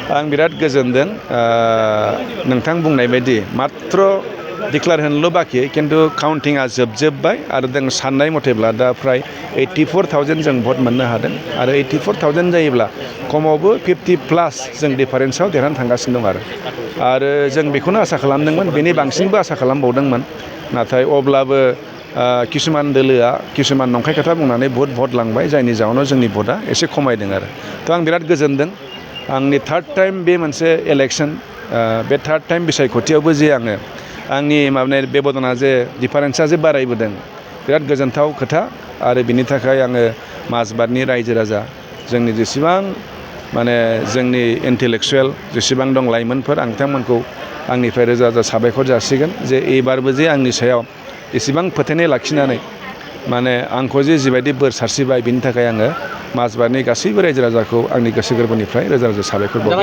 आं बिराद गोजोनदों नोंथां बुंनाय बायदि मात्र डिक्लार होनोल' बाखि खिन्थु काउन्टिंआ जोबजोब्बाय आरो जों साननाय मथेब्ला दा फ्राय 84,000 जों भट मोननो हादों आरो 84,000 जायोब्ला खमावबो 50+ जों डिफारेन्सआव देरहानो थांगासिनो दं आरो जों बेखौनो आसा खालामदोंमोन बेनि बांसिनबो आसा खालामबावदोंमोन नाथाय अब्लाबो किसुमान दोलोआ किसुमान नंखाय खोथा बुंनानै भट लांबाय जायनि जाहोनाव जोंनि भटआ एसे खमायदों आरो थ' आं बिराद गोजोनदों आंनि थार्ड टाइम बे मोनसे इलेक्सन बे थार्ड टाइम बिसायख'थियावबो जे आङो आंनि माबानाय बेबदना जे डिफारेन्सा जे बारायबोदों बिराद गोजोनथाव खोथा आरो बिनि थाखाय आङो माजबातनि रायजो राजा जोंनि जेसेबां माने जोंनि इन्टेलेक्सुवेल जेसेबां दं लाइमोनफोर आं बिथांमोनखौ आंनिफ्राय रोजा रोजा साबायखर जासिगोन जे एबारबो जे आंनि सायाव एसेबां फोथायनाय लाखिनानै माने आंखौ जिबायदि बोर सारसिबाय बिनि थाखाय आङो माजबातनि गासैबो रायजो राजाखौ आंनि गोसो गोरबोनिफ्राय रोजा रोजा साबायखर बावो।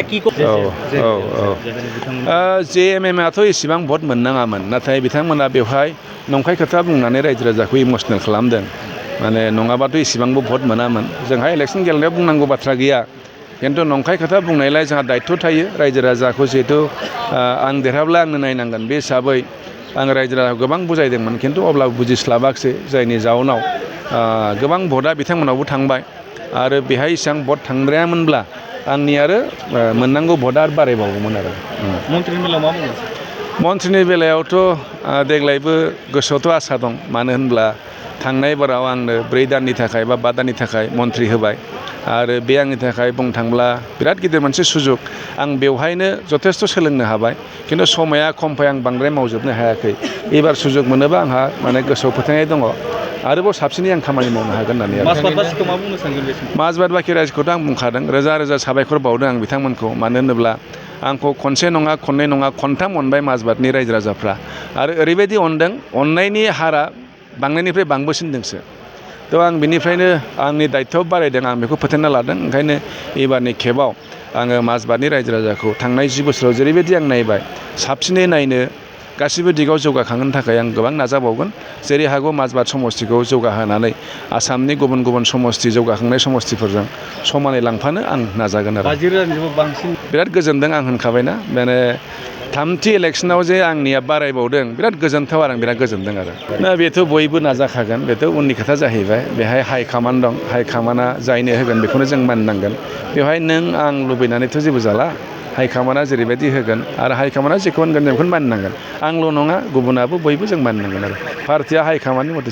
JMMआथ' इसेबां भट मोननाङामोन नाथाय बिथांमोना बेवहाय नंखाय खोथा बुंनानै रायजो राजाखौ इमसनेल खालामदों माने नङाबाथ' इसेबांबो भट मोनामोन जोंहा इलेक्सन गेलेनायाव बुंनांगौ बाथ्रा गैया खिन्थु नंखाय खोथा बुंनायलाय जोंहा दायित्व थायो रायजो राजाखौ जिहेथु आं देरहाब्ला आंनो नायनांगोन बे हिसाबै आं रायजो राजाखौ गोबां बुजायदोंमोन खिन्थु अब्लाबो बुजिस्लाबाखिसै जायनि जाउनाव गोबां भटआ बिथांमोनावबो थांबाय आरो बेहाय इसेबां भट थांद्रायामोनब्ला आंनि आरो मोननांगौ भटआ आरो बारायबावगौमोन आरो मन्थ्रिनि बेलायाव मा बुङो मन्थ्रिनि बेलायावथ' देग्लायबो गोसोआवथ' आसा दं मानो होनब्ला थांनाय बाराव आंनो 4 दाननि थाखाय बा 5 दाननि थाखाय मन्थ्रि होबाय आरो बे आंनि थाखाय बुंनो थांब्ला बिराद गिदिर मोनसे सुजुग आं बेवहायनो जथेस्थ' सोलोंनो हाबाय खिन्थु समाया खमखाय आं बांद्राय मावजोबनो हायाखै एबार सुजुग मोनोबा आंहा माने गोसोआव फोथायनाय दङ आरोबाव साबसिनै आं खामानि मावनो हागोन होननानै माजबाट बाखि रायजोखौथ' आं बुंखादों रोजा रोजा साबायखर बावदों आं बिथांमोनखौ मानो होनोब्ला आंखौ खनसे नङा खननै नङा खनथाम अनबाय माजबातनि रायजो राजाफ्रा आरो ओरैबायदि अनदों अननायनि हारा बांनायनिफ्राय बांबोसिनदोंसो थ' आं बिनिफ्रायनो आंनि दायित्व बारायदों आं बेखौ फोथायना लादों ओंखायनो एबारनि खेबाव आङो माजबातनि रायजो राजाखौ थांनाय 10 बोसोराव जेरैबायदि आं नायबाय साबसिनै नायनो गासिबो दिगाव जौगाखांहोनो थाखाय आं गोबां नाजाबावगोन जेरै हागौ माजबाट समस्तिखौ जौगाहोनानै आसामनि गुबुन गुबुन समस्ति जौगाखांनाय समस्तिफोरजों समानै लांफानो आं नाजागोन आरो बिराद गोजोनदों आं होनखाबायना माने थामथि इलेक्सनाव जे आंनिया बारायबावदों बिराद गोजोनथाव आरो आं बिराद गोजोनदों आरो बेथ' बयबो नाजाखागोन बेथ' उननि खोथा जाहैबाय बेहाय हाइकामान्ड दं हाइकामान्डआ जायनो होगोन बेखौनो जों मानिनांगोन बेवहाय नों आं लुबैनानैथ' जेबो जाला हाइकामान्डआ जेरैबायदि होगोन आरो हाइकामान्डआ जेखौ होनगोन जों बेखौनो मानिनांगोन आंल' नङा गुबुनाबो बयबो जों मानिनांगोन आरो पार्टिया हाइकामान्डनि मथे